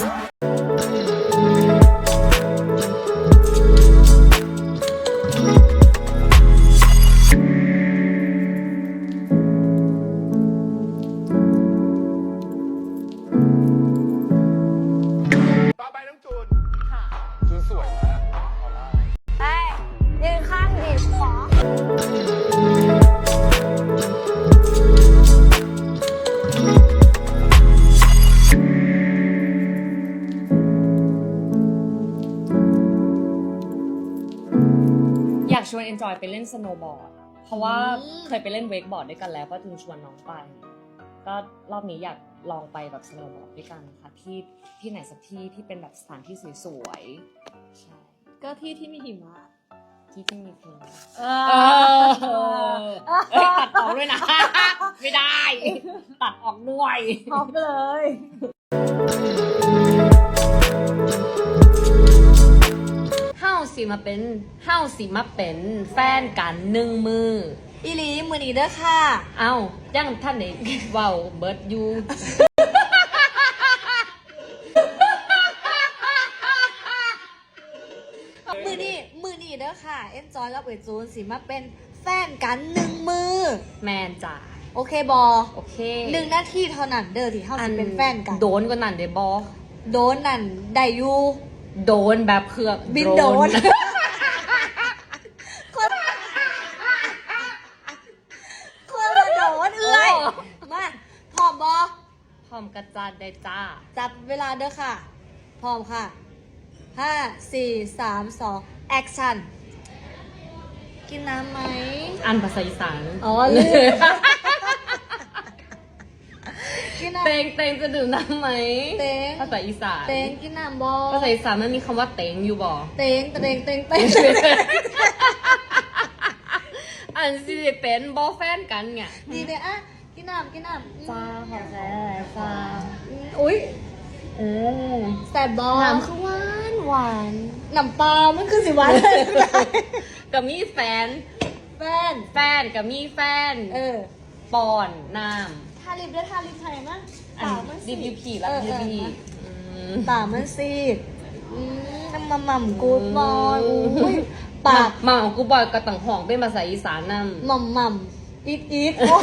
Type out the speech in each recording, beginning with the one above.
ต่อไปน้องจูน ค่ะ จูนสวยนะ ออร่า เฮ้ย ยืนข้างดิ ขอ อยากชวนเอนจอยไปเล่นสโนว์บอร์ด เพราะว่า อืม เคยไปเล่นเวกบอร์ดด้วยกันแล้ว ก็จึงชวนน้องไป ก็รอบนี้อยากลองไปแบบสโนว์บอร์ดด้วยกันค่ะ ที่ ที่ไหนสักที่ที่เป็นแบบสถานที่สวยๆ ใช่ ก็ที่ที่มีหิมะ ที่ที่มีหิมะ เออ เออ เอ้ย ตัดออกด้วยนะ ไม่ได้ ตัดออกด้วย พร้อมเลย ເຮົາຊິມາເປັນ ເຮົາຊິມາເປັນແຟນກັນໜຶ່ງມື້ ອີ່ຫຼີ ມື້ນີ້ເດີຄ່ະ ເອົ້າ ຍັງທັນໄດ້ເວົ້າເບິດຢູ່ ມື້ນີ້ ມື້ນີ້ເດີຄ່ະ ເອັນຈອຍກັບເອື້ອຍຈູນຊິມາເປັນແຟນກັນໜຶ່ງມື້ ແມ່ນຈ້າ ໂອເຄບໍ່? ໂອເຄ ໜຶ່ງນາທີເທົ່ານັ້ນເດີ ທີ່ເຮົາຊິເປັນແຟນກັນ ໂດນກວ່ານັ້ນໄດ້ບໍ່? ໂດນນັ້ນໄດ້ຢູ່ ໂດນແບບເຄືອງບິນໂດນ ໂດນ ຄົນ ຄົນລະໂດນເອື້ອຍ ໂອ້ ມາ ພ້ອມບໍ່? ພ້ອມກະຈັດໄດ້ຈ້າ ຈັບເວລາເດີຄ່ະ ພ້ອມຄ່ະ ຫ້າ ສີ່ ສາມ ສອງ ແອັກຊັນ ກິນນ້ຳໄໝ? ອ່ານພາສາອີສານ ອໍ ລືມ ກິນນ້ຳ ເຕັງ ເຕັງຈະດື່ມນ້ຳໄໝ? ເຕັງ ພາສາອີສານ ເຕັງກິນນ້ຳບໍ່? ພາສາອີສານມັນມີຄຳວ່າເຕັງຢູ່ບໍ່? ເຕັງ ເຕັງ ເຕັງ ເຕັງ ອັນຊິເປັນບໍ່ແຟນກັນເນີ້ຍ ນີ້ເດ ອ່ະ ກິນນ້ຳ ກິນນ້ຳ ອືມ ຈ້າ ຂອບໃຈຫຼາຍໆ ຈ້າ ອືມ ອຸ້ຍ ອືມ ແຊບບໍ່? ນ້ຳຄືຫວານຫວານ ນ້ຳເປົ່າມັນຄືຊິຫວານ ກະມີແຟນ ແຟນ ແຟນກະມີແຟນ ເອີ ປ້ອນນ້ຳ ທາລິບເດີ ທາລິບໃຫ້ມາ ອັນ ປາກມັນສີ ລິບຢູ່ພີ້ ເອີ ລິບຢູ່ພີ້ ເອີ ອືມ ປາກມັນສີດ ອືມ ໝ່ຳໆ ກູດບອຍ ອືມ ອຸ້ຍ ປາກ ໝ່ຳໆ ກູດບອຍ ກໍຕ້ອງຮ້ອງເປັນພາສາອີສານນຳ ໝ່ຳໆ ອີດໆ ໂອ້ຍ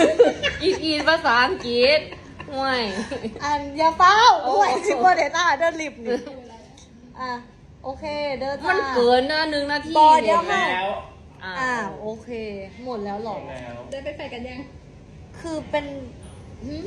ອີດໆ ພາສາອັງກິດ ໂອ້ຍ ອັນ ຢ່າຟ້າວ ໂອ້ຍ ໂອ້ຍ ຊິບໍ່ໄດ້ຕາເດີ ລິບນີ້ ອ່ະ ໂອເຄເດີ ມັນເກີນນະ ໜຶ່ງນາທີ ບໍ່ ດຽວ ແລ້ວ ອ້າວ ໂອເຄ ໝົດແລ້ວເຫລອ? ໄດ້ເປັນແຟນກັນຍັງ? ຄືເປັນ ຫື?